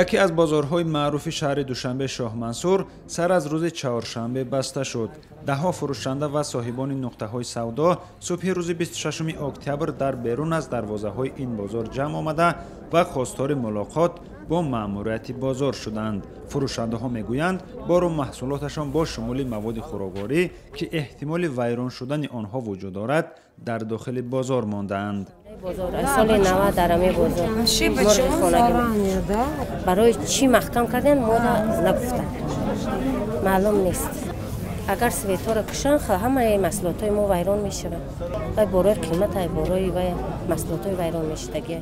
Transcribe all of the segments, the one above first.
Яке аз бозорҳои маъруфи шаҳри Душанбе, Шоҳмансур, сар аз рӯзи чаҳоршанбе баста шуд. Даҳҳо фурӯшанда ва соҳибони нуқтаҳои савдо субҳи рӯзи 26 октябр дар берун аз дарвозаҳои ин бозор ҷамъ омада ва хостори мулоқот бо маъмурияти бозор шуданд. Фурӯшандаҳо мегӯянд, бору маҳсулоташон бо шумули маводи хӯрокворӣ, ки эҳтимоли вайрон шудани онҳо вуҷуд дорад, дар дохили бозор мондаанд. Соли 90 дар ами бозор барои чӣ маҳкам кардан, мода нагуфтанд, маълум нест. Агар светҳоро кушанд, ҳамаи маҳсулотҳои мо вайрон мешаванд. Вай борои қимат, борои вай маҳсулотҳои вайрон мешудагия.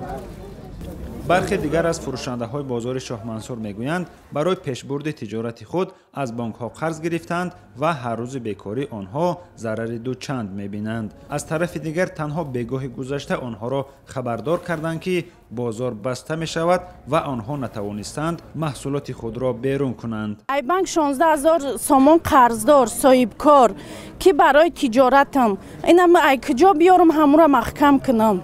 Бархе дигар аз фурӯшандаҳои бозори Шоҳмансур мегӯянд, барои пешбурди тиҷорати худ аз бонкҳо қарз гирифтанд ва ҳар рӯзи бекорӣ онҳо зарари дучанд мебинанд. Аз тарафи дигар, танҳо бегоҳи гузашта онҳоро хабардор карданд, ки бозор баста мешавад ва онҳо натавонистанд маҳсулоти худро берун кунанд. Ай банк 16 000 сомон қарздор, соҳибкор, ки барои тиҷоратам инам ай куҷо биёрам, ҳамуро маҳкам кунам?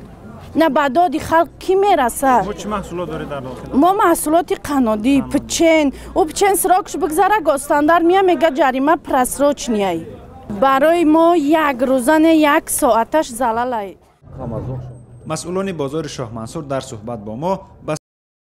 На ба доди халқ кӣ мерасад? Чӣ маҳсулот доред дар дохил? Мо маҳсулоти қаннодӣ, печень. Ӯ печень срок ш бигзара, госстандарт мия, мега, ҷарима просрочный ай. Барои мо як рӯза не, як соаташ залалай. Масъулони бозори Шоҳмансур дар суҳбат бо мо ба